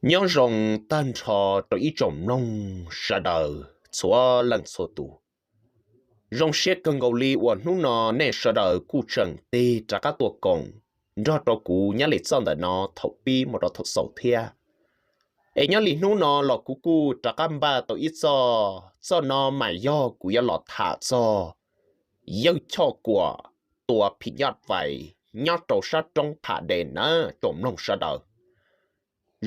Nyob zoo tag nrho rau ib tsoom mloog sawv daws txhua leej txhua tus. Zoo siab kawg nkaus li uas hnub no nej sawv daws kuj tseem tig rov qab tuaj koom nrog rau kuv nyob li txoj ntawm no thaum pib mus rau thaum xaus thiab. Es nyob li hnub no los kuv kuj rov qab npaj tau ib txoj, txoj no mas yog kuv yuav los tham txog yawg Choj Kuam tua phim nyuj vais nyob rau sab roob Pham Des na tsoom mloog sawv daws.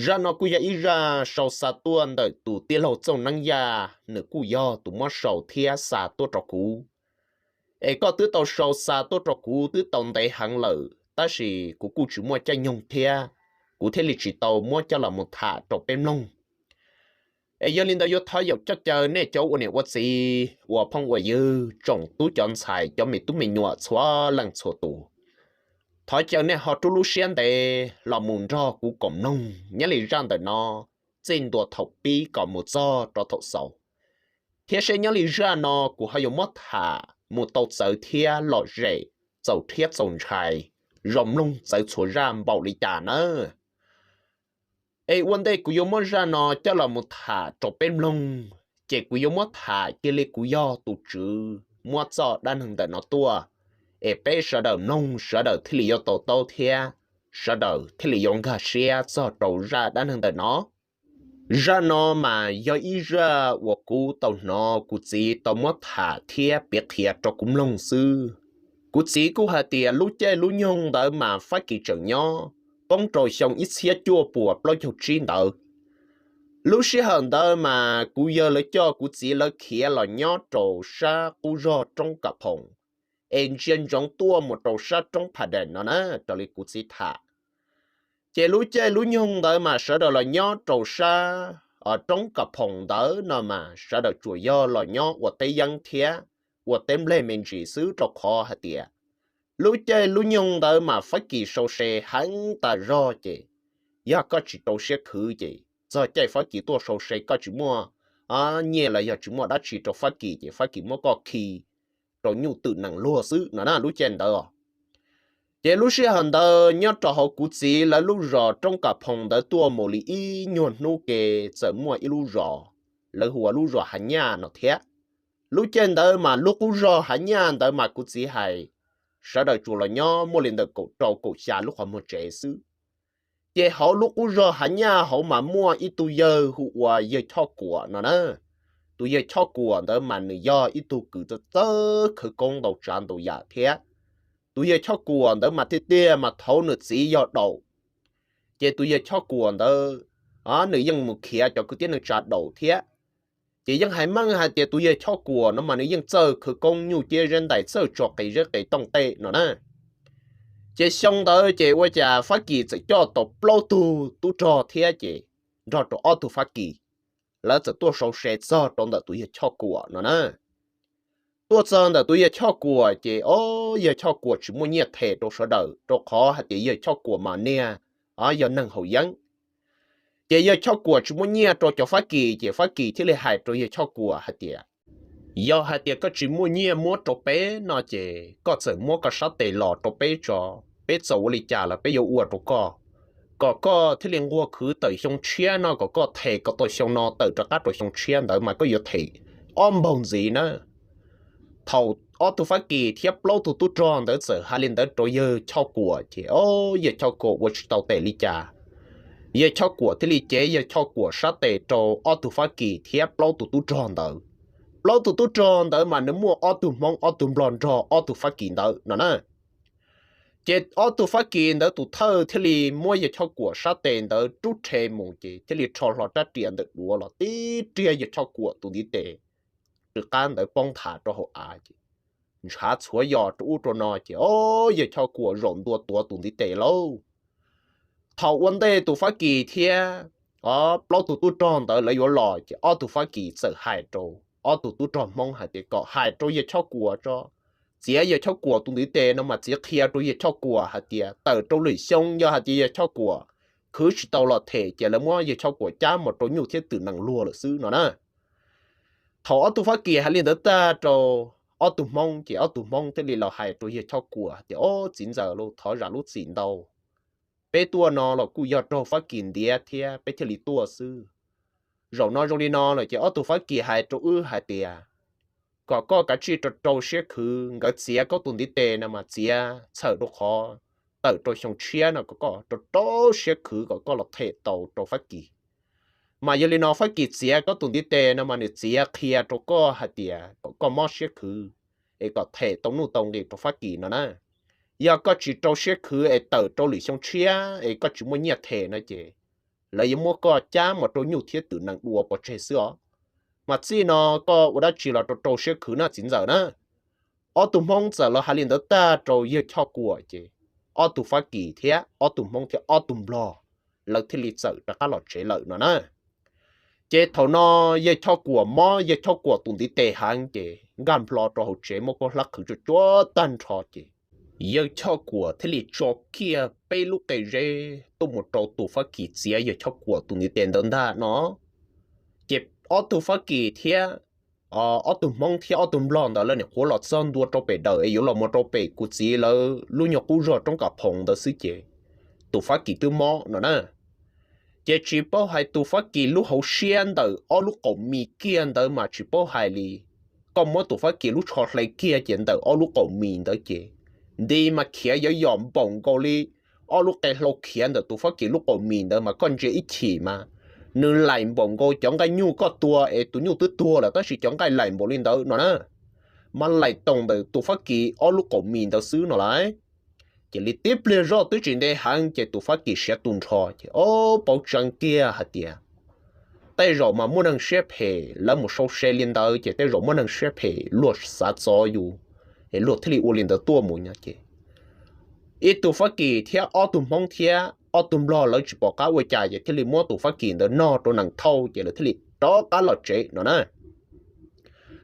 Zaj no kuj yog ib zaj sau xa tuaj ntawm tus tij laug Txooj Neeb Yaj, nws kuj yog tus muab sau thiab xa tuaj rau kuv. Es koj twb tau sau xa tuaj rau kuv twb tau ntev heev lawm, tab sis kuv kuj tsis muaj caij nyoog thiab, kuv thiaj li tsis tau muab coj los mus tham rau peb mloog. Es yog li ntawd yuav thov yaum coj caw nej cov ua niam ua txiv, ua phooj ua ywg, tsoom tub cov ntxhais, cov me tub me nyuam txhua leej txhua tus, thov caw nej ho rub lub siab ntev los mus nrog kuv koom mloog nyob li zaj ntawm no txij ntua thaum pib kom mus txog rau thaum xaus, thiab seb nyob li zaj no kuv ho yuav muab tham mus tau txawv thiab lom zem, txaus rhiab txaus ntshai, zoo mloog txawv txhua zaj npaum li cas nawb. Es ua ntej kuv yuav muab zaj no coj los mus tham rau peb mloog, ces kuv yuav muab tham cia li kuv yog tus tswv muab txoj dab neeg ntawm no tuaj, es peb sawv daws mloog sawv daws thiaj li yuav to taub thiab sawv daws thiaj li yuav nkag siab txog rau zaj dab neeg ntawm no. Zaj no mas yog ib zaj uas kuv tau hnov kuv txiv tau muab tham thiab piav qhia rau kuv mloog xwb. Kuv txiv kuj hais tias lub caij lub nyoog ntawd mas Fab Kis tseem nyob, poob rau xyoo ib txhiab cuaj puas plaub caug tsib ntawd. Lub sij hawm ntawd mas kuv yawg lawv coj kuv txiv lawv khiav los nyob rau sab qub zog roob Kam Phoom, es ntsia ntsoov tuaj mus rau sab roob Pham Des no na, raws li kuv txiv tham. Ces lub caij lub nyoog ntawd mas sawv daws los nyob rau sab roob Kam Phoom ntawd no mas sawv daws tsuas yog los nyob ua teb yeeb thiab ua teb nplej me ntsis xwb, rau qhov hais tias lub caij lub nyoog ntawd mas Fab Kis sau se heev tas zog, ces yog koj tsis rau siab khwv ces txog caij Fab Kis tuaj sau se koj tsis muaj nyiaj los yog tsis muaj dab tsi rau Fab Kis ces Fab Kis muab koj khi rau nyuj twm nees luag xwb no na lub caij ntawd. Ces lub sij hawm ntawd nyob rau hauv kuv txiv lawv lub zos roob Kam Phoom ntawd tuaj mus li ib nyuag hnub ke txawm muaj ib lub zos, lawv hu ua lub zos Hav Nyaj no thiab. Lub caij ntawd mas lub qub zog Hav Nyaj ntawd mas kuv txiv hais, sawv daws tsuas los nyob muaj li ntawm kaum rau kaum xya lub qhov muag tsev xwb. Ces hauv lub qub zog Hav Nyaj hauv mas muaj ib tug yawg hu ua yawg Choj Kuam no na. Tus yawg Choj Kuam ntawd mas nws yog ib tug kws txawj khawv koob ntau tsav ntau yam thiab. Tus yawg Choj Kuam ntawd mas tiag tiag mas thaum nws txiv yog daum, ces tus yawg Choj Kuam ntawd nws yeej mus khiav cov kwv tij neej tsa daum thiab. Ces yeej hais meej hais tias tus yawg Choj Kuam no mas nws yeej txawj khawv koob nyuj ciab zeb ntais, txawj tso qis zeb qis tooj tej no na. Ces xyoo ntawd ces ua cas Fab Kis txawm coj tau plaub tug tub rog thiab ces nrog rau ob tug Fab Kis, lawv txawm tuaj sau se txog rau ntawm tus yawg Choj Kuam no na. Tuaj txog ntawm tus yawg Choj Kuam ces o, yawg Choj Kuam tsis muaj nyiaj them rau sawv daws rau qhov hais tias yawg Choj Kuam mas niag yog neeg haus yeeb. Ces yawg Choj Kuam tsis muaj nyiaj rau cov Fab Kis ces Fab Kis thiaj li hais rau yawg Choj Kuam hais tias, yog hais tias koj tsis muaj nyiaj muab rau peb no ces koj txawm muab koj sab tes los rau peb tso, peb txaus ua li cas los peb yuav ua rau koj, kom koj thiaj li nquag khwv tawm xyoo tshiab no kom koj them kom tau xyoo no tawm rov qab rau xyoo tshiab ntawd mas koj yuav them ob npaug ntxiv na. Thaum ob tug Fab Kis thiab plaub tug tub rog ntawd txawm hais li ntawd rau yawg Choj Kuam ces o, yawg Choj Kuam ua tsis tau tes li cas. Yawg Choj Kuam thiaj li cev yawg Choj Kuam sab tes rau ob tug Fab Kis thiab plaub tug tub rog ntawd. Plaub tug tub rog ntawd mas nws muaj ob tug Hmoob ob tug Nplog nrog ob tug Fab Kis ntawd no na. Ces ob tug Fab Kis ntawd tus thawj thiaj li muab yawg Choj Kuam sab tes ntawd rub rhe mus ces thiaj li rho hlo rab riam ntawm duav los tib riag yawg Choj Kuam tus ntiv tes rov qab ntawd poob nthav rau hauv av ces ntshav txhuav yos rau ub rau no ces o, yawg Choj Kuam zaum ntua tuav tus ntiv tes lauj. Thaum ua ntej tus Fab Kis thiab o, plaub tug tub rog ntawd lawv yuav los ces ob tug Fab Kis txawm hais rau ob tug tub rog Hmoob hais tias kom hais rau yawg Choj Kuam tso, txiav yawg Choj Kuam tus ntiv tes no mas txiav qhia rau yawg Choj Kuam hais tias tawm rau lwm xyoo yog hais tias yawg Choj Kuam khwv tsis tau los them ces lawv muab yawg Choj Kuam cab mus rau nyuj thiab twm nees luag lawm xwb no na. Thaum ob tug Fab Kis hais li ntawd tag rau ob tug Hmoob ces ob tug Hmoob thiaj li los hais rau yawg Choj Kuam hais tias, o, txiv ntxawm lauj, thov zam lub txim ntau. peb tuaj no los kuj yog raug Fab Kis ntiav thiab peb thiaj li tuaj xwb. Zaum no zoo li no lawm ces ob tug Fab Kis hais rau wb hais tias kom koj kav tsij rau rau siab khwv, nkawd txiav koj tus ntiv tes no mas txiav txhawm rau qhov tawm rau xyoo tshiab no kom koj rau rau siab khwv kom koj los them tau rau Fab Kis. Mas yog li no Fab Kis txiav koj tus ntiv tes no mas nws txiav qhia rau koj hais tias kom koj mob siab khwv es kom them tau nuj tau nqis rau Fab Kis no na. Yog koj tsis rau siab khwv es tawm rau lwm xyoo tshiab es koj tsis muaj nyiaj them no ces lawv yuav muab koj cab mus rau nyuj thiab twm nees dua pov tseg xwb os. Mas txij no koj ua dab tsi los rau rau siab khwv na txiv ntxawm na. Ob tug Hmoob txawm los hais li ntawd tag rau yawg Choj Kuam ces ob tug Fab Kis thiab ob tug Hmoob thiab ob tug Nplog lawv thiaj li txawm rov qab los tsev lawm no na. Ces thaum no yawg Choj Kuam mob yawg Choj Kuam tus ntiv tes heev ces nkag nplo rau hauv tsev muaj khaub hlab qhwv tsuag tsuag tag nrho ces yawg Choj Kuam thiaj li tso kiag peb lub qe zeb tuaj mus rau tus Fab Kis txiav yawg Choj Kuam tus ntiv tes ntawd ntag no. Ces ob tug Fab Kis thiab ob tug Hmoob thiab ob tug Nplog ntawd lawv nim qhuav los txog ntua rau pem daws es yuav los mus rau pem kuv txiv lawv lub nyuag qub zog roob Kam Phoom ntawd xwb ces tus Fab Kis twb mob no na. Ces tsis paub hais tus Fab Kis lub hauv siab ntawm ob lub qaum mis kiag ntawd mas tsis paub hais li. Koj muab tus Fab Kis lub tsho hle kiag ces ntawm ob lub qaum mis ntawd ces nti mas khiav yov yom npaum nkaus li ob lub qe hlau khiav ntawm tus Fab Kis lub qaum mis ntawd mas koj ntsia ib chim mas nws laim npaum nkaus cov nqaij nyuj koj tua es tus nyuj twb tuag lawm tab sis cov nqaij laim npaum li ntawd no na. Mas laim toom ntawm tus Fab Kis ob lub qaum mis ntawd xwb no lauj. Ces li tib pliag zoj twb tsis ntev heev ces tus Fab Kis siav tu nrho ces ob paub tseeb kiag hais tias tej zaum mas muaj neeg siab phem lawv mus sau se li ntawd ces tej zaum muaj neeg siab phem luag xav txov yus es luag thiaj li ua li ntawd tuaj mus no ces ib tug Fab Kis thiab ob tug Hmoob thiab ob tug Nplog lawv tsis pom qab ua cas ces thiaj li muab tus Fab Kis ntawd nog rau nees thauj ces lawv thiaj li rov qab los tsev no na.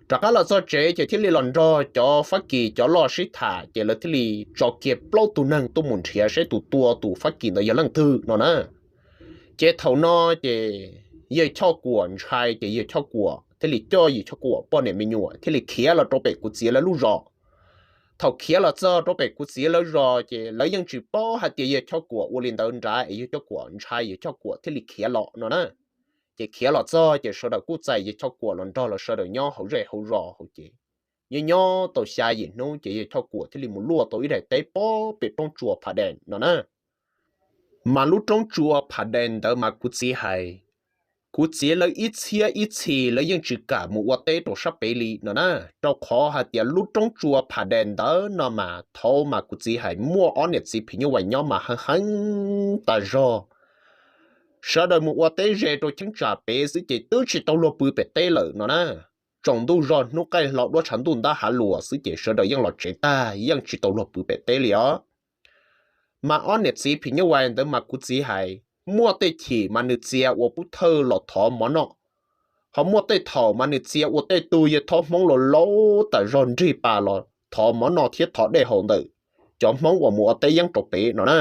Rov qab los txog tsev ces thiaj li los nrog cov Fab Kis cov loj sib tham ces lawv thiaj li tso kiag plaub tug neeg tuaj mus nrhiav saib tus tua tus Fab Kis ntawd yog leej twg no na. Ces thaum no ces yawg Choj Kuam ntshai ces yawg Choj Kuam thiaj li coj yawg Choj Kuam poj niam me nyuam thiaj li khiav los rau pem kuv txiv lawv lub zos. Thaum khiav los txog rau pem kuv txiv lawv zos ces lawv yeej tsis paub hais tias yawg Choj Kuam ua li ntawd nrad es yawg Choj Kuam ntshai yawg Choj Kuam thiaj li khiav los no na. Ces khiav los txog ces sawv daws kuj txais yawg Choj Kuam los nrog lawv sawv daws nyob hauv zej hauv zos hauv ces nyob nyob tau xya yim hnub ces yawg Choj Kuam thiaj li mus luaj tau ib daim teb pob pem roob tsua Phas Dees no na. Mas lub roob tsua Phas Dees ntawd mas kuv txiv hais, kuv txiv lawv ib txhiab ib txhis lawv yeej tsis kam mus ua teb rau sab pem li no na, rau qhov hais tias lub roob tsua Phas Dees ntawd no mas thaum mas kuv txiv hais muaj ob niam txiv phim nyuj vais nyob mas heev heev tas zog. Sawv daws mus ua teb ze rau cheeb tsam pem xwb ces twb tsis tau luag pw pem teb lawm no na. Tsaus ntuj zog hnub qaij hlo duab tshav ntuj ntab hav luas xwb ces sawv daws yeej los tsev tag yeej tsis tau luag pw pem teb li os. Mas ob niam txiv phim nyuj vais ntawd mas kuv txiv hais, muaj tej chim mas nws txia ua pub thawj los thov mov noj, ho muaj tej thaum mas nws txia ua tej tug yawg thov Hmoob laus laus tas zog nrig pas los thov mov noj thiab thov dej haus ntawm cov Hmoob uas mus ua teb yeeb rau pem no na.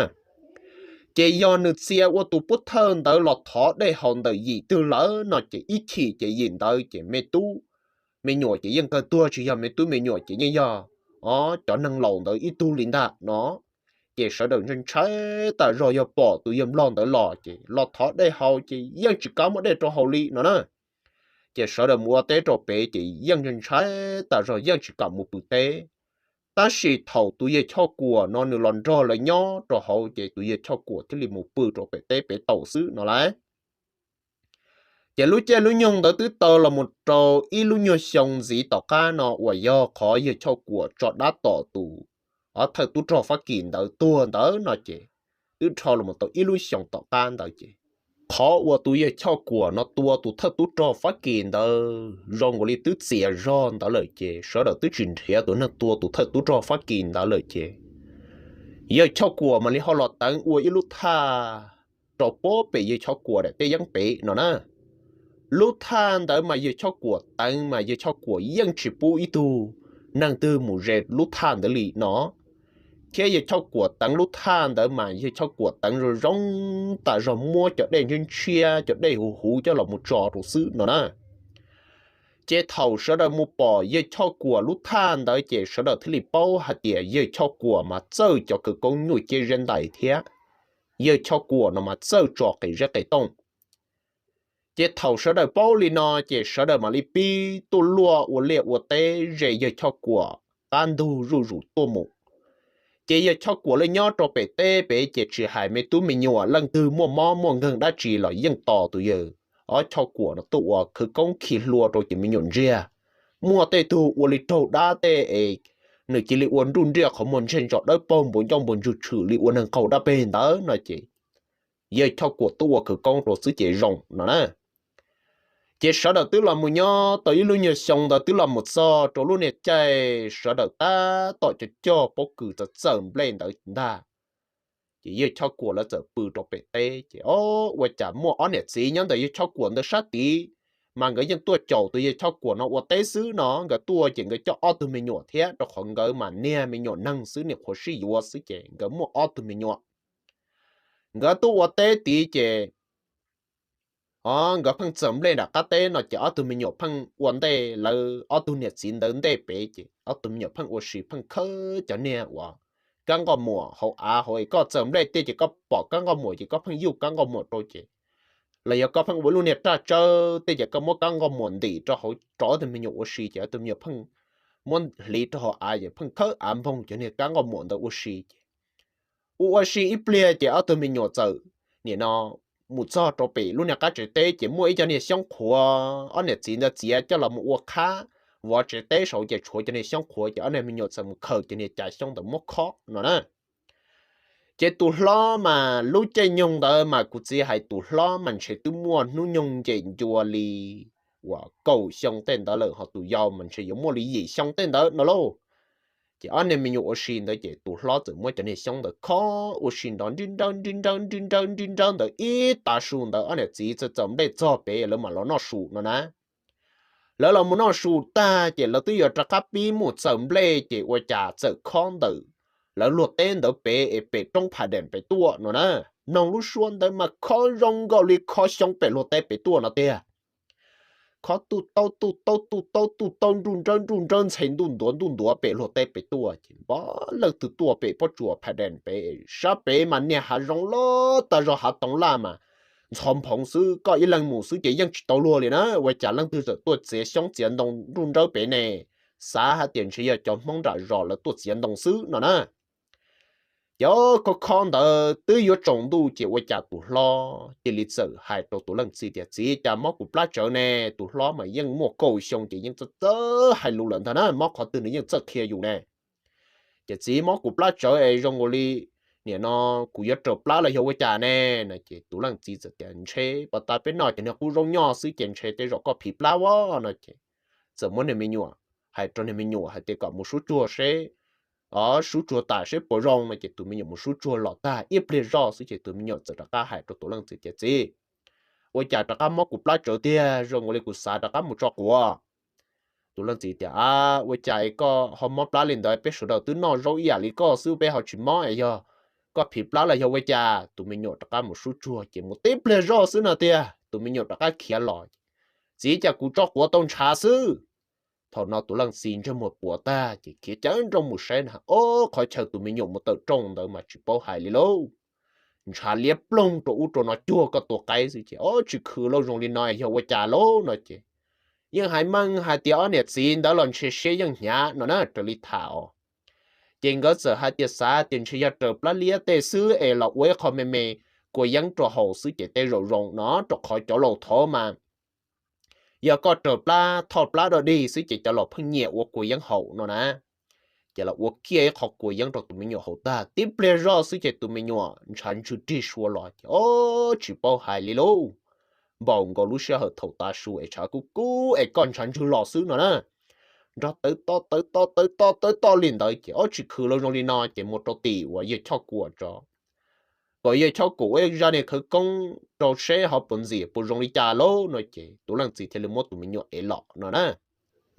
Ces yog nws txia ua tus pub thawj ntawd los thov dej haus ntawm yim twg lawm no ces ib chim ces yim ntawd ces me tub me nyuam ces yeej kawg tuag, tsis yog me tub me nyuam ces yeej yog o cov neeg laus ntawd ib tug li ntag no. Ces sawv daws ntshai ntshai tas zog, yog pom tus yawg nplog ntawd los ces los thov dej haus ces yeej tsis kam muab dej rau haus li no na. Ces sawv daws mus ua teb rau pem ces yeej ntshai ntshai tas zog yeej tsis kam mus pw teb. Tab sis thaum tus yawg Choj Kuam no nws los nrog lawv nyob rau hauv ces tus yawg Choj Kuam thiaj li mus pw rau pem teb pem taus xwb no lauj. Ces lub caij lub nyoog ntawd twb tau los mus rau ib lub nyuag xyoo ntxiv tom qab no uas yog qhov yawg Choj Kuam tso dab tom tus thawj tub rog Fab Kis ntawd tuag ntawd no ces twb dhau los mus tau ib lub xyoos tom qab ntawd ces qhov uas tus yawg Choj Kuam no tua tus thawj tub rog Fab Kis ntawd zoo nkaus li twb txias zog ntawd lawm ces sawv daws twb tsis nrhiav tus neeg tua tus thawj tub rog Fab Kis ntawd lawm ces yawg Choj Kuam mam li ho los teev ua ib lub thaj rau puag pem yawg Choj Kuam daim teb yeeb pem no na. Lub thaj ntawd mas yawg Choj Kuam teev mas yawg Choj Kuam yeej tsis pub ib tug neeg twg mus ze lub thaj ntawd li no. Thiab yawg Choj Kuam teev lub thaj ntawd mas yawg Choj Kuam teev zoo zoo tas zog, muab cov dej ntshiab ntshiab cov dej huv huv coj los mus tso rau xwb no na. Ces thaum sawv daws mus pom yawg Choj Kuam lub thaj ntawd ces sawv daws thiaj li paub hais tias yawg Choj Kuam mas txawj cov khawv koob nyuj ciab ziab ntais thiab yawg Choj Kuam no mas txawj tso qis zeb qis tooj. Ces thaum sawv daws paub li no ces sawv daws mam li pib tuaj luaj ua liaj ua teb ze yawg Choj Kuam qab ntug zuj zus tuaj mus. Ces yawg Choj Kuam lawv nyob rau pem teb pem ces tsis hais me tub me nyuam leej twg muaj mob muaj nkeeg dab tsi los yeej tos tus yawg Choj Kuam no tuaj ua khawv koob khi hlua rau cov me nyuam ntsiag. Muaj tej tug ua li raug dab tej es nws cia li ua nruj nriaj qhov muag ntsej ntso dawb paug npuas ncauj npuas ntswg tshwm li ua neeg qaug dab peg ntawd no ces yawg Choj Kuam tuaj ua khawv koob rau xwb ces zoo no na. Ces sawv daws twb los mus nyob tau ib lub nyuag xyoo ntawd twb los mus txog rau lub niag caij sawv daws tab tom cog cog pob kws txawm txawm nplej ntawd ntag. Ces yawg Choj Kuam lawv txawm pw rau pem teb ces o, ua cas muaj ob niam txiv nyob ntawm yawg Choj Kuam ntawd sab tid, mas nkawd yeej tuaj caum tus yawg Choj Kuam no ua teb xwb no. Nkawd tuaj ces nkawd coj ob tug me nyuam thiab, rau qhov nkawd mas niag me nyuam neeg xwb, niam qhuav sib yuav xwb ces nkawd muaj ob tug me nyuam. Nkawd tuaj ua teb tid ces o, nkawd pheej txawm nplej nram qab teb no ces ob tug me nyuam pheej ua ntej lawv ob tug niam txiv ntawd ntej pem ces ob tug me nyuam pheej ua si pheej khawb cov niag uas kab nqoj muam hauv av hauv es koj txawm nplej tej ces koj pom kab nqoj muam ces koj pheej yuj kab nqoj muam rau ces los yog koj pheej ua lub niag raj tsawb tej ces koj muab kab nqoj muam ntim rau hauv rau ob tug me nyuam ua si ces ob tug me nyuam pheej muab hliv rau hauv av ces pheej khawb av npoog cov niag kab nqoj muam ntawd ua si ces ua ua si ib pliag ces ob tug me nyuam txawm nim no mus txog rau pem lub niag qab tsev teb ces muaj ib co niag xyoob qhuav ob niam txiv ntawd txiav coj los mus ua qhab vov tsev teb saud ces tshuav cov niag xyoob qhuav ces ob niag me nyuam txawm mus khaws cov niag cav xyoob ntawd muab khob no na. Ces tus hlob mas lub caij nyoog ntawd mas kuv txiv hais tus hlob mas ntshe twb muaj hnub nyoog nce ncua li uas kaum xyoo tej ntawd lawm, ho tus yau mas ntshe yuav muaj li yim xyoo tej ntawd no lauj. Ces ob niag me nyuam ua si ntawd ces tus hlob txawm muab cov niag xyoob ntawd khob ua si nrov nrib nrawb nrib nrawb nrib nrawb nrib nrawb ntawd ib tav su ntawd ob niam txiv txawm txawm nplej txog pem lawv mam los noj su no na. Lawv los mus noj su tag ces lawv twb yuav rov qab pib mus txawm nplej ces ua cas txawm khob ntawm lawv luag teb ntawd pem es pem roob Pha Dees pem tuaj no na. Noog lub suab ntawd mas khob zoo nkaus li khob xyoob pem luag teb pem tuaj no tiag. Khob tuj taub tuj taub tuj taub tuj taub nruj nrawb nruj nrawb ntxhe ntuj ntuav ntuj ntuav pem luag teb pem tuaj ces npab leej twg tuaj pem pob tsuas Pha Dees pem sab pem mas niag hav zoov loj tag zog hav toov laj mas ntxhov nphoov xwb, koj ib leeg mus xwb ces yeej tsis tau luag li na. Ua cas leej twg txawm tuaj txiav xyoob txiav ntoo nruj nrawb pem ne? Xav hais tias ntshe yog cov Hmoob nram zos lawv tuaj txiav ntoo xwb no na. Ces khob khob ntawd twb yuav tsaus ntuj ces ua cas tus hlob cia li txawm hais rau tus leej txiv tias, Txiv, cas mob kuv plab tsawv ne? Tus hlob mas yeej muaj kaum xyoo ces yeej txawj txawj hais lus lawm ntag na, mob qhov twg nws yeej txawj qhia yus ne. Ces, Txiv, mob kuv plab tsawv es zoo nkaus li nim no kuv yuav raws plab los yog ua cas ne? No ces tus leej txiv txawm tias, Ntshe pas tas peb noj cov niag qub zaub nyoj xwb ces ntshe tej zaum koj phiv plab a no ces txawm muab niag me nyuam, hais rau niag me nyuam hais tias kom mus sub tsuag seb, o, sub tsuag tas seb puas zoo no ces tus me nyuam mus sub tsuag los tag ib pliag zoj xwb ces tus me nyuam txawm rov qab hais rau tus leej txiv tias, Txiv, ua cas rov qab mob kuv plab tsawv tiag, zoo nkaus li kuv xav rov qab mus tso quav. Tus leej txiv tias, A, ua cas es koj ho mob plab li ntawd, peb sawv daws twb noj zaub ib yam li koj xwb peb ho tsis mob es yog koj phiv plab los yog ua cas? Tus me nyuam rov qab mus sub tsuag ces mus tib pliag zoj xwb no tiag tus me nyuam rov qab khiav los. Txiv, cas kuv tso quav tau ntshav xwb. Thaum no tus leej txiv ntsej muag puas tag ces khiav ceev nrooj mus saib na, ob qhov chaw tus me nyuam mus tawm rooj ntawd mas tsis paub hais li lauj. Ntshav liab ploog rau ub rau no cuag koj tua qaib xwb ces, Ob, tsis khwv lauj, zoo li no yog ua cas lauj no ces yeej hais meej hais tias ob niam txiv ntawd los ntshe siab yeej hnyav no na raws li tham os. Ces nkawd txawm hais tias xav tias ntshe yog raws plab liab tej xwb es los ua ib qho me me kua yeeb rau haus xwb ces tej zaum zoo no, rau qhov cov laus thaud mas yog koj raws plab thoj plab dog dig xwb ces cov laus pheej nyiam ua kua yeeb haus no na. Ces los ua kiag ib qho kua yeeb rau tus me nyuam haus tag tib pliag zoj xwb ces tus me nyuam ntshav ntswg rig sua los ces, Ob, tsis paub hais li lauj. Npaum nkaus lub sij hawm thaum tav su es tshav kub kub es koj ntshav ntswg los xwb no na. Nrog tawv to tawv to tawv to tawv to li ntawd ces, Ob, tsis khwv lauj, zoo li no ces mus rau tim uas yawg Choj Kuam tso, kom yawg Choj Kuam ua zaj niag khawv koob rau seb ho puas ntxim puas zoo li cas lauj no ces tus leej txiv thiaj li muab tus me nyuam ev los no na.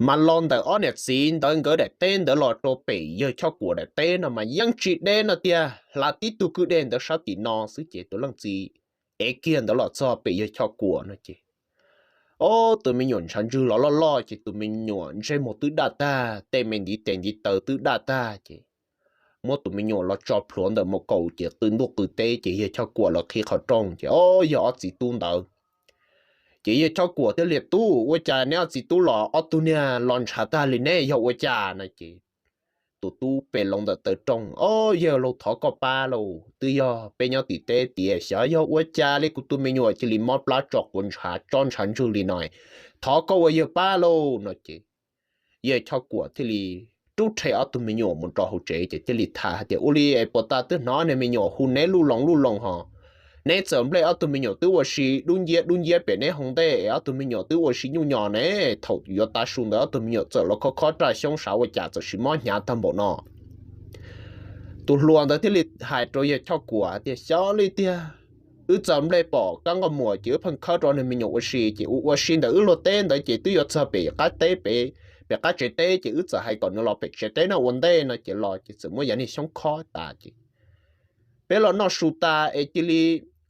Mas los ntawm ob niam txiv ntawd nkawd daim teb ntawd los rau pem yawg Choj Kuam daim teb no mas yeej tsis deb no tiag, hla tib tug kwj dej ntawd sab tim no xwb ces tus leej txiv ev kiag ntawd los txog pem yawg Choj Kuam no ces, Ob, tus me nyuam ntshav ntswg los loj loj ces tus me nyuam ntsej muag twb daj tag, tej me ntiv tes ntiv taw twb daj tag ces muab tus me nyuam los tso plhuav ntawm mus kaum ces qw ntuj qw teb ces yawg Choj Kuam los qhib qhov rooj ces o yog ob txiv tub ntawd. Ces yawg Choj Kuam thiaj li, Tub, ua cas neb ob txiv tub los ob tug niag los ntshav tag li ne, yog ua cas? No ces tus tub pem loo ntawm taw rooj, O, yawg lauj, thov koj pab lauj, twb yog peb nyob tim teb tias xyov yog ua cas li kuv tus me nyuam cia li mob plab tso quav ntshav tsob ntshav ntswg li no, thov koj ua yawg pab lauj. No ces yawg Choj Kuam thiaj li rub rhe ob tug me nyuam mus rau hauv tsev ces thiaj li tham hais tias, Ua li es puas tas twb hnov niag me nyuam hu neb luj loo luj loo ho, neb txawm nplej ob tug me nyuam twb ua si dub nciab dub nciab pem neb hauv ntej es ob tug me nyuam twb ua si nyuj nyos ne, thaum yuav tav su ntawd ob tug me nyuam txawm los khob khob raj xyoob sav ua cas txawm sis mob hnyav tag npaum no. Tus hluas ntawd thiaj li hais rau yawg Choj Kuam tias, Xyov li tiag, wb txawm nplej pom kab nqaus muas ces wb pheej khawb rau niag me nyuam ua si ces ua ua si ntawm wb luag teb ntawd ces twb yuav txog pem qab teb pem, pem qab tsev teb ces wb txawm hais kom nws los pem tsev teb no ua ntej no ces los ces txawm muab yav niag xyoob khob tas ces peb los noj su tas es cia li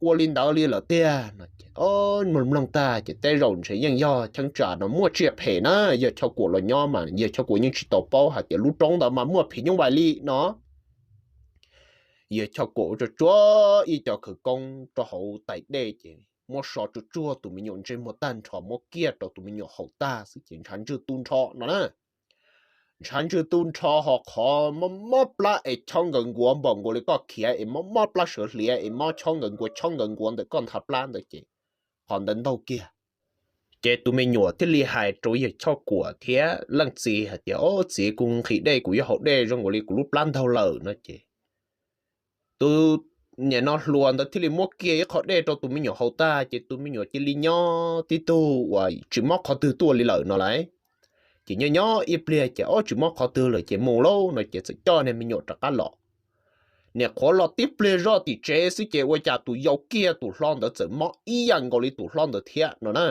ua li ntawd li lawm tiag. No ces mloog mloog tag ces tej zaum ntshe yeej yog cheeb tsam no muaj tsiaj phem na, yawg Choj Kuam los nyob mas yawg Choj Kuam yeej tsis tau paub hais tias lub roob ntawd mas muaj phim nyuj vais li no. Yawg Choj Kuam ua tsuag tsuag ib co khawv koob rau hauv tais dej ces muab so tsuag tsuag tus me nyuam ntsej muag tag nrho muab kiag rau tus me nyuam haus tag xwb ces ntshav ntswg tu nrho no na. Ntshav ntswg tu nrho ho qhov mob mob plab es chob nkaws nkuav npaum nkaus li koj khiav es mob mob plab sawv hliav es mob chob nkaws nkuav chob nkaws nkuav ntawm koj nthav plab ntawd ces qhov ntawd ntaug kiag. Ces tus me nyuam thiaj li hais rau yawg Choj Kuam thiab leej txiv hais tias, O txiv, kuv nqhis dej kuv yuav haus dej zoo nkaus li kuv lub plab ntaug lawm no ces tus niam no hluas ntawd thiaj li muab kiag ib qho dej rau tus me nyuam haus tag ces tus me nyuam cia li nyob tib tug uas tsis mob qhov twg tuaj li lawm no lauj. Ces nyob nyob ib pliag ces o tsis mob qhov twg lawm ces mus lauj no ces txawm coj niag me nyuam rov qab los. Niam qhuav los tib pliag zoj tim tsev xwb ces ua cas tus yau kiag tus hlob ntawd txawm mob ib yam nkaus li tus hlob ntawd thiab no na.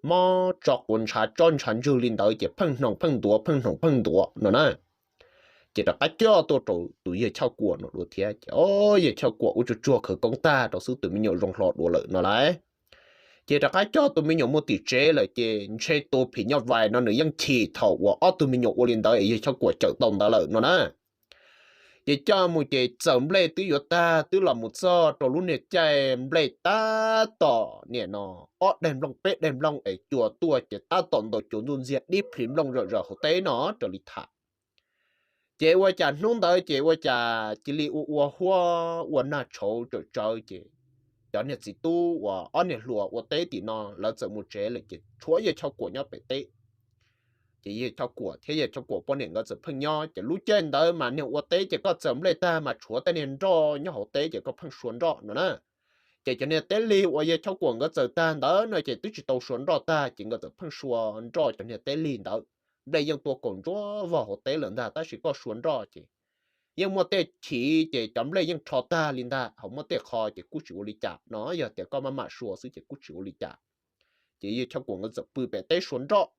Mob tso quav ntshav tsob ntshav ntswg li ntawd ces pheej hnoos pheej ntuav pheej hnoos pheej ntuav no na. Ces rov qab coj tuaj rau tus yawg Choj Kuam no dua thiab ces o yawg Choj Kuam ua tsuag tsuag khawv koob tag rau xwb tus me nyuam zoo hlo dua lawm no lauj. Ces rov qab coj tus me nyuam mus tim tsev lawm ces ntshe tus phim nyuj vais no nws yeej chim thaum uas ob tug me nyuam ua li ntawd es yawg Choj Kuam cawm tau ntawd lawm no na. Ces coj mus ces txawm nplej twb yuav tag twb los mus txog rau lub niag caij nplej tab tom niam no ob daig nplooj peb daig nplooj es cua tuaj ces tab tom ntaus cuav ntxuj ntxiag dib plhis nplooj zom zaws hauv teb no raws li tham. Ces ua cas hnub ntawd ces ua cas cia li ua ua huab ua nag tshauv tsawm tsawv ces cov niag txiv tub uas ob niag hluas ua teb tim no lawv txawm mus tsev lawm ces tshuav yawg Choj Kuam nyob pem teb. Ces yawg Choj Kuam thiab yawg Choj Kuam poj niam nkawd txawm pheej nyob ces lub caij ntawd mas niag ua teb ces koj txawm nplej tag mas tshuav tej niag nroj nyob hauv teb ces koj pheej sua nroj no na. Ces cov niag teb lig uas yawg Choj Kuam nkawd txawm tag ntawd no ces twb tsis tau sua nroj tag ces nkawd txawm pheej sua nroj cov niag teb lig ntawd. Nplej yeej tuaj kaum ntsuab vog hauv teb lawm ntag tab sis koj sua nroj ces yeej muaj tej chiv ces cov nplej yeej rho tag li ntag, ho muaj tej qho ces kuj tsis ua li cas no, yog tias koj maj mam sua xwb ces kuj tsis ua li cas. Ces yawg Choj Kuam nkawd txawm pw pem teb sua nroj.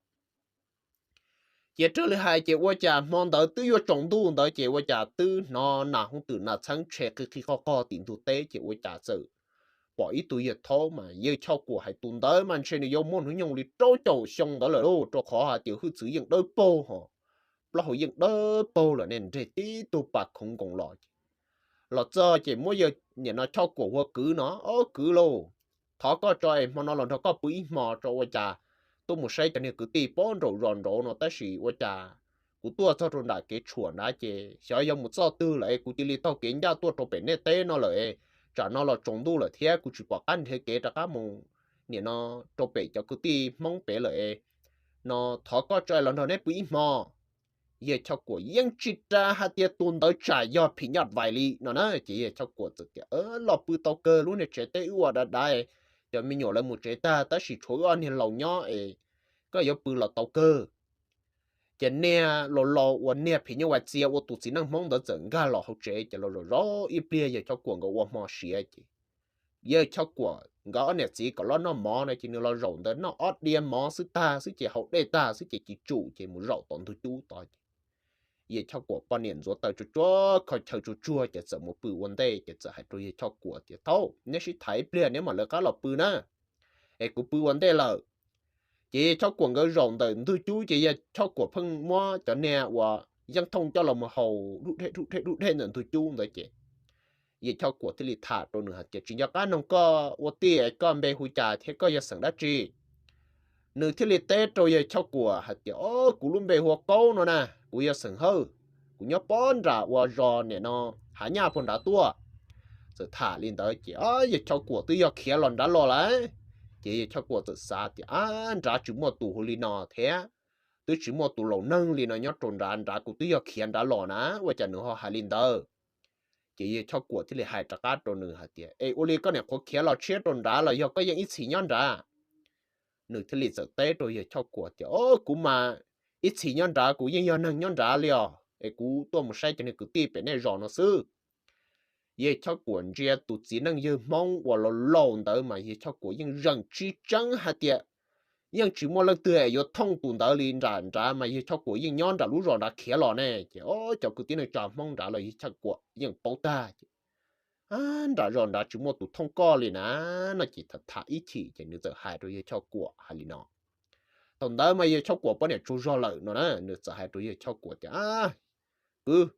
Ces raws li hais ces ua cas hmo ntawd twb yuav tsaus ntuj ntawd ces ua cas twb hnov nas hoob twm nas txheeb tshe qi qi qog qog tim ntug teb ces ua cas txawm pom ib tug yawg thaub mas yawg Choj Kuam hais tus ntawd mas ntshe nws yuav muaj hnub nyoog li rau caum xyoo ntawd lawm lauj, rau qhov hais tias hwj txwv yeej dawb paug ho plaub hau yeej dawb paug lawm ne, nres tib tug pas khoov nkoos los ces los txog ces muab yawg niam no Choj Kuam hu kwv no, Ob kwv lauj, thov koj tso es hmo no los nrog koj pw ib hmo tso, ua cas tuaj mus saib cov niag kwv tij pob nraum zos nraud no tab sis ua cas kuv tuaj txog rau nram kev tshuam nrad ces xyov yog mus txoj twg lawm es kuv cia li taug kev ncaj tuaj rau pem nej teb no lawm es tsam no los tsaus ntuj lawm thiab kuv tsis pom qab nrhiav kev rov qab mus niam no rau pem cov kwv tij Hmoob pem lawm es no thov koj tso los nrog neb pw ib hmo. Yawg Choj Kuam yeej tsis ras hais tias tus ntawd tsam yog phim nyuj vais li no na, ces yawg Choj Kuam txawm tias, Los pw tau kawg, lub niag tsev teb wb ua dav dav, cov me nyuam lawv mus tsev tag tab sis tshuav wb ob niag laus nyob es koj yuav pw los tau kawg. Ces niag laus laus uas niag phim nyuj vais txia ua tus txiv neej Hmoob ntawd txawm nkag los hauv tsev ces los zaum zaum ib pliag yawg Choj Kuam nkawd ua hmo siav ces yawg Choj Kuam nkawd ob niam txiv kom los noj mov no ces nws los zaum ntawd noj ob diav mov xwb tag xwb ces haus dej tag xwb ces cia li tsum ces mus zaum tom ntug cub tod ces yawg Choj Kuam poj niam ntxuav taws tsuag tsuag kho chaw tsuag tsuag ces txawm mus pw ua ntej ces txawm hais rau yawg Choj Kuam tias, Thaub, neb sib tham ib pliag neb mam lawv qab los pw na, es kuv pw ua ntej lawm. Ces yawg Choj Kuam nkawd zaum ntawm ntug cub ces yawg Choj Kuam pheej muab cov niag uas yeeb thooj coj los mus haus dub dej dub dej dub dej ntawm ntug cub ntawd ces Yawg Choj Kuam thiaj li tham rau nws hais tias, Tsis nco qab noog koj ua tij, koj npe hu cas thiab koj yog xeem dab tsi? Nws thiaj li teb rau Yawg Choj Kuam hais tias, O, kuv lub npe hu ua Kaub no na, kuv yog xeem Hawj, kuv nyob pob nram uas zos niam no hav nyaj puag nrad tuaj. Txawm tham li ntawd ces Yawg Choj Kuam twb yog khiav los nrad los lawm. Ces Yawg Choj Kuam txawm xav tias, A, nrad tsis muaj tus hu li no thiab, twb tsis muaj tus laus neeg li no nyob rau nrad, nrad kuv twb yog khiav nrad los na, ua cas nws ho hais li ntawd? Ces Yawg Choj Kuam thiaj li hais rov qab rau nws hais tias, Es ua li koj niam qhuav khiav los tshiab rau nrad los yog koj yeej ib txhis nyob nrad? Nws thiaj li txawm teb rau Yawg Choj Kuam tias, O, kuv mas ib txhis nyob nrad, kuv yeej yog neeg nyob nrad li os, es kuv tuaj mus saib cov niag kwv tij pem nej zos no xwb. Yawg Choj Kuam ntsia tus txiv neej yawg Hmoob uas laus laus ntawd mas Yawg Choj Kuam yeej zeem tsis tseeb hais tias yeej tsis muaj leej twg es yuav thooj tus ntawd li. Nram nrad mas Yawg Choj Kuam yeej nyob nram lub zos nrad khiav los ne, ces cov kwv tij neej tsa Hmoob nrad los Yawg Choj Kuam yeej paub tag. Nram zos nrad tsis muaj tus thooj koj li na, no ces tham tham ib chim ces nws txawm hais rau Yawg Choj Kuam hais li no. Thaum ntawd mas Yawg Choj Kuam poj niam tsaug zog lawm no na, nws txawm hais rau Yawg Choj Kuam tias, Kwv,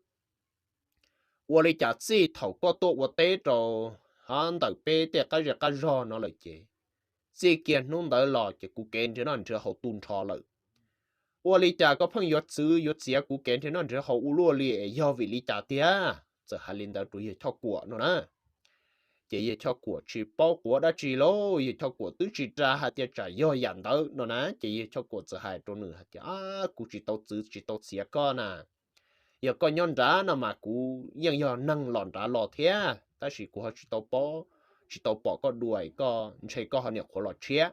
ua li cas txij thaum koj tuaj ua teb rau ntawm peb tej qab zej qab zog no lawm ces txij kiag hnub ntawd los ces kuv kev nrhiav noj nrhiav haus tu nrho lawm. Ua li cas koj pheej yuav txwv yuav txiav kuv kev nrhiav noj nrhiav haus ua luaj li es yog vim li cas tiag? Txawm hais li ntawd rau Yawg Choj Kuam no na. Ces Yawg Choj Kuam tsis paub quav dab tsi lauj, Yawg Choj Kuam twb tsis ras hais tias tsam yog yam ntawd no na, ces Yawg Choj Kuam txawm hais rau nws hais tias, Kuv tsis tau txwv tsis tau txiav koj na. Yog koj nyob nrad no mas kuv yeej yog neeg los nrad los thiab, tab sis kuv ho tsis tau pom, tsis tau pom koj dua, koj ntshe koj ho niam qhuav los tshiab.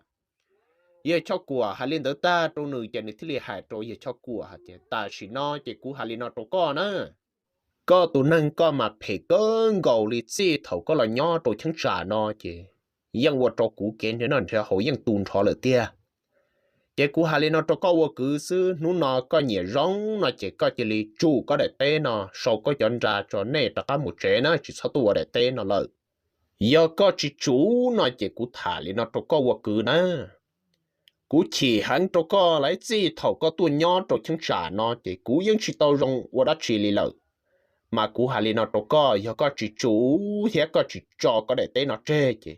Yawg Choj Kuam hais li ntawd tag rau nws ces nws thiaj li hais rau Yawg Choj Kuam hais tias, Tam sim no ces kuv hais li no rau koj na, koj tus neeg koj mas phem kawg nkaus li, txij thaum koj los nyob rau cheeb tsam no ces yeej ua rau kuv kev nrhiav noj nrhiav haus yeej tu nrho lawm tiag. Ces kuv hais li no rau koj ua kwv xwb, hnub no koj nyiam zoo no ces koj cia li tsum koj daim teb no, sau koj cov nra tso, nej rov qab mus tsev na, tsis txhob tuaj ua daim teb no lawm. Yog koj tsis tsum no ces kuv tham li no rau koj ua kwv na, kuv chim heev rau koj lawm, txij thaum koj tuaj nyob rau cheeb tsam no ces kuv yeej tsis tau zoo ua dab tsi li lawm. Mas kuv hais li no rau koj, yog koj tsis tsum thiab koj tsis tso koj daim teb no tseg ces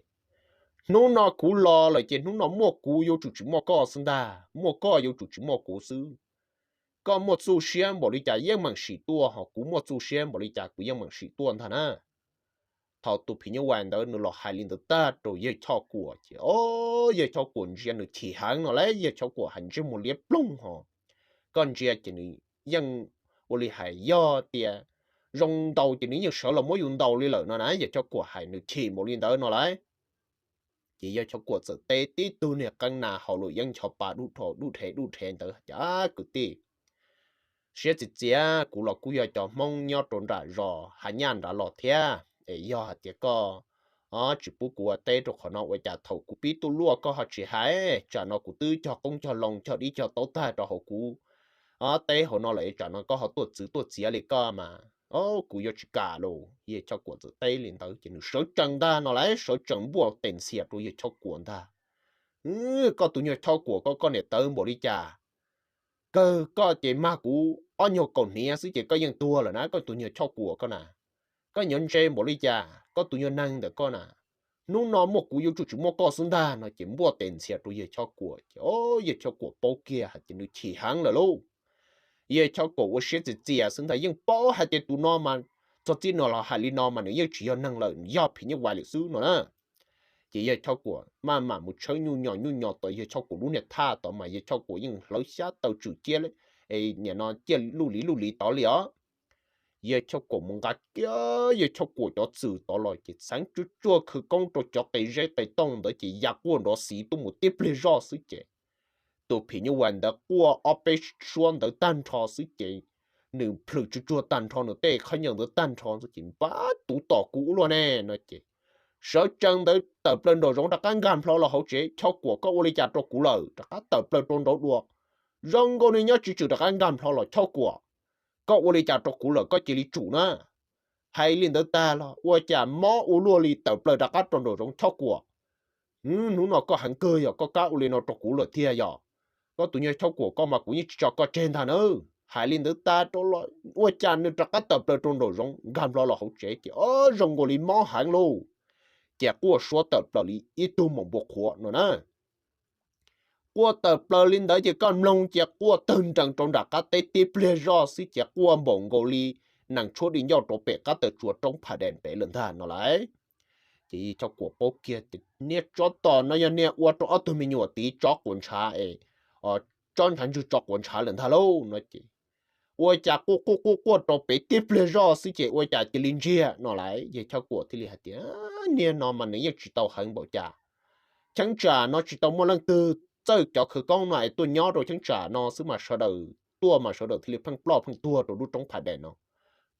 hnub no kuv los lawm ces hnub no muaj kuv yuav tsum tsis muaj koj xwb ntag, muaj koj yuav tsum tsis muaj kuv xwb. Koj muaj txuj siab npaum li cas yeej meem sim tuaj, ho kuv muaj txuj siab npaum li cas kuv yeej meem sim tuaj ntag na. Thaum tus phim nyuj vais ntawd nws los hais li ntawd tag rau Yawg Choj Kuam ces, o, Yawg Choj Kuam ntsia nws chim heev no lawm, Yawg Choj Kuam hais ntsej muag liab ploog ho, koj ntsia ces nws yeej ua li hais yog tias zoo ntaus ces nws yeej sawv los muab yus ntaus li lawm no na, Yawg Choj Kuam hais nws chim npaum li ntawd no lawm. Ces Yawg Choj Kuam txawm teb tib tug niag qeeb nas hauv luam yeeb nchov pa dub rhe dub rhe ntawd tias, Kwv tij, siab txias txias, kuv los kuj yog cov Hmoob nyob rau nram zos Hav Nyaj nrad los thiab, es yog hais tias koj tsis pub kuv ua teb rau qhov no ua cas thaum kuv pib tuaj luaj koj ho tsis hais? Tsam no kuv twb cog qoob cog loo cog dib cog taub tag rau hauv kuv teb hauv no lawm, tsam no koj ho tuaj txwv tuaj txiav li koj mas, o, kuv yuav tsis kam lauj. Yawg Choj Kuam txawm teb li ntawd ces nws sawv tsees ntag no lawm, sawv tsees npuaj tes ntxhias rau Yawg Choj Kuam ntag. Koj tus nyuag Choj Kuam koj, koj niam tawv npaum li cas? Kawg koj ces mag kuv ob nyuag kaum hniav xwb ces koj yeej tuag lawm na, koj tus nyuag Choj Kuam koj na. Koj nyuag ntse npaum li cas, koj tus nyuag neeg ntawm koj na. Hnub no muaj kuv yuav tsum tsis muaj koj xwb ntag no ces npuaj tes ntxhias rau Yawg Choj Kuam ces, o, Yawg Choj Kuam paub kiag hais tias nws chim heev lawm lauj. Yawg Choj Kuam ua siab txias txias xwb ntag, yeej paub hais tias tus no mas txog txij no los hais li no mas nws yeej tsis yog neeg lawm, yog phim nyuj vais lawm xwb no na. Ces Yawg Choj Kuam maj mam mus tshawb nyuj nyos nyuj nyos tom Yawg Choj Kuam lub niag thaj tod mas Yawg Choj Kuam yeej hlawv xyab taw tswm ciab, nim no ciaj luj liv luj liv tod li os. Yawg Choj Kuam mus nqa kiag Yawg Choj Kuam cov txwm tod los ces txheev tsuag tsuag khawv koob rau cov qe zeb qe tooj ntawd ces ya quaj nrov xiv tuaj mus tib pliag zoj xwb ces tus phim nyuj vais ntawd quaj ob peb suab ntawd tag nrho xwb ces nws plhws tsuag tsuag tag nrho nws tej khaub ncaws ntawd tag nrho xwb ces npab tus tom kuv ua luaj ne no ces sawv tsees ntawd tawm plaws nraum zoov rov qab nkag nplho los hauv tsev. Choj Kuam, koj ua li cas rau kuv lawm? Rov qab tawm plaws rau nraud dua, zoo nkaus li nyob tsis tswm rov qab nkag nplho los. Choj Kuam, koj ua li cas rau kuv lawm? Koj cia li tsum na. Hais li ntawd tag los ua cas mob ua luaj li tawm plaws rov qab rau nraum zoov. Choj Kuam, hnub no koj heev kawg yog koj kam ua li no rau kuv lawm tiag yog? Koj tus nyuag Choj Kuam koj mas kuv yeej tsis tso koj tseg ntag nawb. Hais li ntawd tas rau los ua cas nws rov qab tawm plaws rau nraum zoov nkag nplo los hauv tsev ces o, zoo nkaus li mob heev lauj. Ces quaj suab tawm plaws li ib tug maum npua qhuav no na. Quaj tawm plaws li ntawd ces koj mloog ces quaj tawg nrees rau nram qab teb tib pliag zoj xwb ces quaj npaum nkaus li nees tshuab di ncauj rau pem qab taw tsua roob Pha Dees pem lawm ntag no lauj. Ces Choj Kuam paub kiag tias niag tsov tom no yog niag ua rau ob tug me nyuam tiv tsob quav ntshav es, tsob ntshav ntswg tso quav ntshav lawm ntag lauj no ces ua cas quaj quaj quaj quaj rau pem tib pliag zoj xwb ces ua cas cia li ntsiag no lauj. Yawg Choj Kuam thiaj li hais tias niag no mas nws yeej tsis tau heev npaum cas. Cheeb tsam no tsis tau muaj leej twg txawj cov khawv koob no es tuaj nyob rau cheeb tsam no xwb mas sawv daws tuaj mas sawv daws thiaj li pheej ploj pheej tuag rau lub roob Pha Dees no.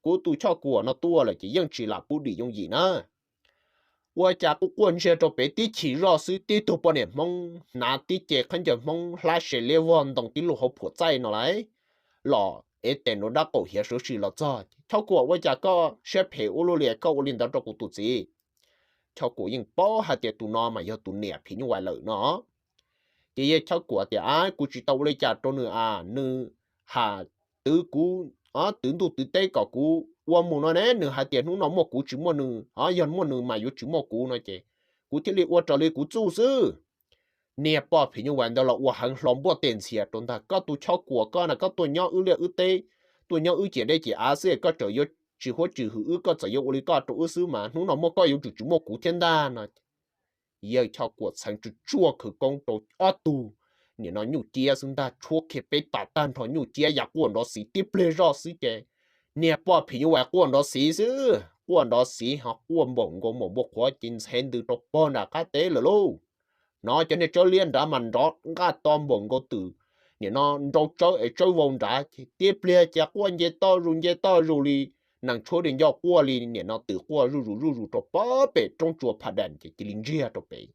Kuv tus Choj Kuam no tuaj lawm ces yeej tsis lam pub dim yooj yim na. Ua cas quaj quaj ntsiag rau pem tib chim zoj xwb tib tug poj niam Hmoob hnav tib ce khaub ncaws Hmoob hlab se liab vog ntoo tib lub hauv phuam txaij no lauj, los ev tes nrov dab qaum hiav suav si los txog. Choj Kuam, ua cas koj siab phem ua luaj li, koj ua li ntawd rau kuv tus txiv? Choj Kuam yeej paub hais tias tus no mas yog tus niam phim nyuj vais lawm no. Ces yawg Choj Kuam tias, a, kuv tsis tau ua li cas rau nws a, nws ham twv kuv, twv ntuj twv teb kom kuv ua mus no ne, nws hais tias hnub no muaj kuv tsis muaj nws, yog muaj nws mas yuav tsis muaj kuv no ces kuv thiaj li ua raws li kuv txuj xwb. Niag poj phim nyuj vais ntawd los ua heev hlo npuaj tes ntxhias rau ntag, koj tus Choj Kuam koj na, koj tuaj nyob wb liaj wb teb, tuaj nyob wb ciam dej ciam av xwb es koj tseem yuav tsis huab tsis hwm wb, koj txawm yuav ua li koj rau wb xwb mas hnub no muaj koj yuav tsum tsis muaj kuv thiab ntag no. Yawg Choj Kuam txheev tsuj tsuaj khawv koob rau ob tug, nim no nyuj ciab xwb ntag, tshuab kiag peb pas tag nrho nyuj ciab ya quaj nrov xiv tib pliag zoj xwb ces niag poj phim nyuj vais quaj nrov xiv xwb, quaj nrov xiv ho quaj npaum nkaus maum npua qhuav ces ntxhe ntws rau pog nram qab teb lawm lauj. Hnov cov niag tsawb liab nrad mas nrov nqaj to npaum nkaus twm, nim no nrau tsawb es tsawb vau nrad ces tib pliag ces quaj nce toj zus nce toj zus li nees tshuab di ncauj, quaj li nim no twm quaj zuj zus zuj zus rau pog pem roob tsua Pha Dees ces cia li ntsiag rau pem.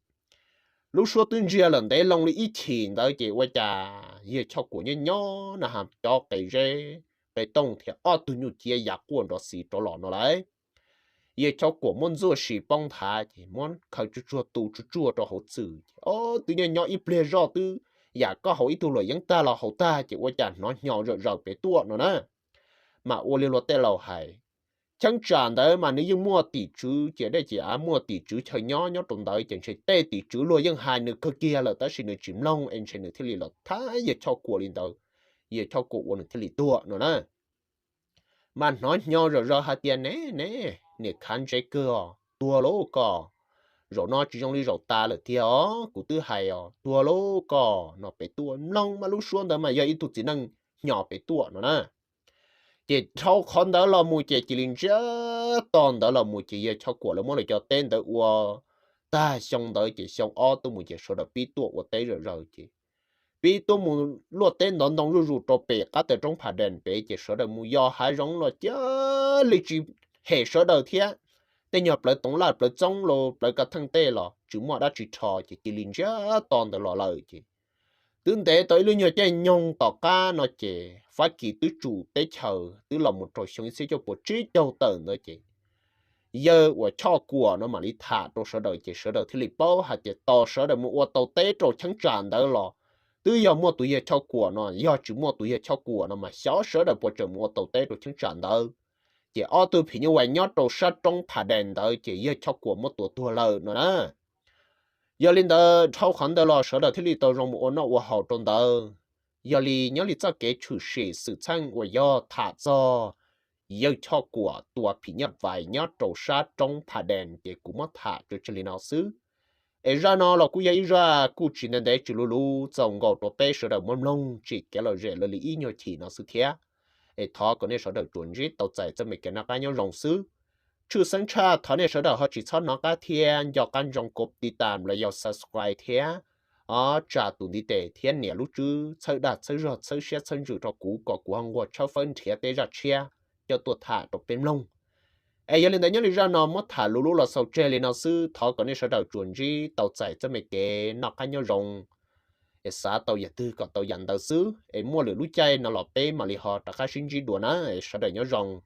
Lub suab twb ntsiag lawm ntev loo li ib chim ntawd ces ua cas yawg Choj Kuam nyob nyob na has cov qe zeb qe tooj thiab ob tug nyuj ciab ya quaj nrov xiv rov los no lauj. Yawg Choj Kuam muab ntxuaj sis poob nthav ces muab khaws tsuag tsuag tu tsuag tsuag rau hauv txwm ces o, twb nyob nyob ib pliag zoj twb yam koj haus ib tug luam yeeb tag los haus tag ces ua cas hnov hnyo zawm zaws pem tuaj no na. Mas ua li luag tej laus hais, cheeb tsam ntawd mas nws yeej muaj tim tswv ciam dej ciam av, muaj tim tswv chaw nyob nyob rau ntawd ces ntshe tej tim tswv luag yeej hais nws kawg kiag lawm tab sis nws tsis mloog es ntshe nws thiaj li los thab yawg Choj Kuam li ntawd, yawg Choj Kuam ua nws thiaj li tuag no na. Mas hnov hnyo zawm zaws hais tias ne ne, niam khav ntse kawg os, tuag lauj koj, zaum no tsis zoo li zaum tas lawm tiag os, kuv twb hais os, tuag lauj koj no pem tuaj. Mloog mas lub suab ntawd mas yog ib tug txiv neej hnyo pem tuaj no na. Ces dhau qhov ntawd los mus ces cia li ntsiag to ntawd los mus ces yawg Choj Kuam lawv muab lawv cov teb ntawd ua tag xyoo ntawd ces xyoo ob tuaj mus ces sawv daws pib tuaj ua teb zawm zaws ces pib tuaj mus luaj teb ntov ntoo zuj zus rau pem qab taw roob Pha Dees pem ces sawv daws mus yos hav zoov los cia li tsis hem sawv daws thiab. Tej nyuag plawv toov laj plawv txoob los plawv kav theej tej los tsis muaj dab tsi rho ces cia li ntsiag to ntawd los lawm ces twb ntev tau ib lub nyuag caij nyoog tom qab no ces Fab Kis twb tsum teb chaws twb los mus rau xyoo ib txhiab cuaj puas tsib caug tawm ntawd ces yawg uas Choj Kuam no mam li tham rau sawv daws ces sawv daws thiaj li paub hais tias tos sawv daws mus ua tau teb rau cheeb tsam ntawd los twb yog muaj tus yawg Choj Kuam no, yog tsis muaj tus yawg Choj Kuam no mas xyov sawv daws puas tseem mus ua tau teb rau cheeb tsam ntawd. Ces ob tug phim nyuj vais nyob rau sab roob Pha Dees ntawd ces yawg Choj Kuam muab tua tuag lawm no na. Yog li ntawd dhau qhov ntawd los sawv daws thiaj li tau zoo mus ua noj ua haus rau ntawd. Yog li nyob li txoj kev tshwm sim xwm txheej uas yog tham txog yawg Choj Kuam tua phim nyuj vais nyob rau sab roob Pha Dees ces kuv muab tham tso tseg li no xwb. Es zaj no los kuj yog ib zaj kuj tsis ntev ntev tsis luv luv txaus nkaus rau peb sawv daws muab mloog tsim kev lom zem lawv li ib nyuag chim no xwb thiab. Es thov kom nej sawv daws tsuas ntsib tau txais txoj me kev noj qab nyob zoo xwb. Tshwj xeeb tshaj thov nej sawv daws ho tsis txhob hnov qab thiab nco qab ntsoov kov tiv tam los yog subscribe thiab o tsa tus ntiv tes thiab nias lub tswb txhawb dag txhawb zog txhawb siab txhawb ntsws rau kuv kom kuv ho nquag tshawb fawb nrhiav tej zaj tshiab coj tuaj tham rau peb mloog. Es yog li ntawd nyob li zaj no muab tham luv luv los xaus tseg li no xwb, thov kom nej sawv daws tsuas ntsib tau txais txoj me kev noj qab nyob zoo, es xav tau yam twg kom tau yam ntawd xwb, es muaj lwm lub caij no los peb mam li ho rov qab sib ntsib dua na, es sawv daws nyob zoo.